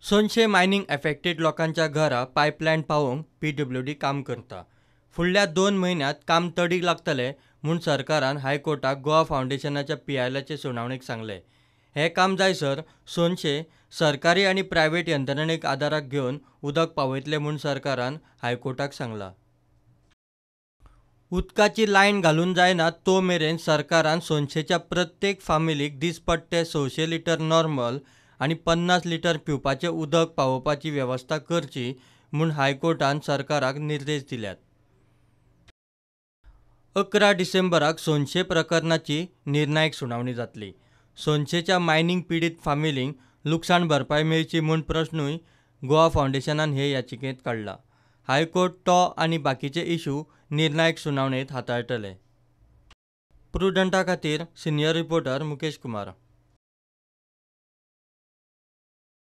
सोनशे mining affected लोकांच्या घरा pipeline पावोवंक पीडब्ल्यूडी काम करता. फुडल्या 2 म्हयन्यांत काम तडीक लागतलें म्हूण सरकारान हायकोर्टाक गोवा फावंडेशनाच्या पीआयलाचे सुनावणेक सांगलें. हें काम जायसर सोनशे सरकारी आनी प्रायव्हेट यंत्रणेक आदाराक घेवन उदक पावयतले म्हूण सरकारान हायकोर्टाक सांगलां. उदकाची लायन घालून जायना तो मेरेन सरकारान सोनशेच्या प्रत्येक फामिलीक दिसपट्टे 600 लिटर नॉर्मल आनी 50 लिटर पिवपाचें उदक पावोवपाची वेवस्था करची म्हूण हायकोर्टान सरकाराक निर्देश दिल्यात. 11 डिसेंबराक सोनशे प्रकरणाची निर्णायक सुनावणी जातली. सोनशेच्या मायनींग पिडीत फामिलींक लुकसाण भरपाय मेळची म्हूण प्रश्नूय गोवा फावंडेशनान हे याचिकेंत काडला. हायकोर्ट तो आनी बाकीचे इशू निर्णायक सुनावणेंत हाताळटले. प्रुडंटा खातीर सिनियर रिपोर्टर मुकेश कुमार.